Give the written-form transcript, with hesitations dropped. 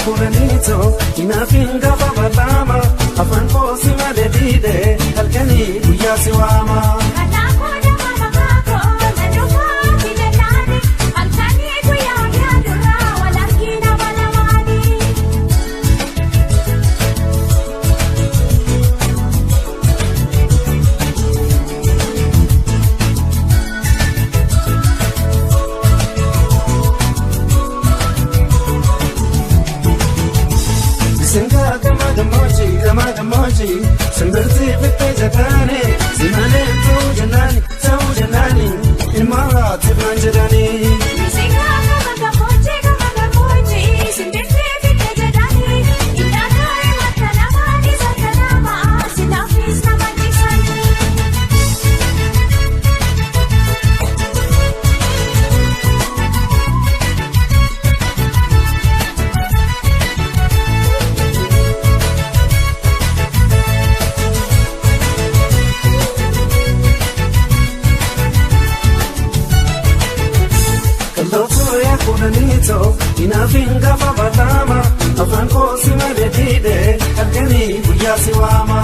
Kulanito inaafin gaafa bal'aama afaan koo si malee diide halkanii guyyaa si waama. Singaa gama gammoojjii gama gammoojjii simbirtii fittee jakaane si malee ta'uu jennaani ta'uu jennaani ilma haatiif naan jedhanii. Singaa gama gammoojjii gama gammoojjii simbirtii fittee jedhanii indaanoo bakka namaani bakka namaa silaafis nama dhiisanii. Kallootoo yaa kulanito inaafin gaafa bal'aama afaan koo si malee diide halkanii guyyaa si waama.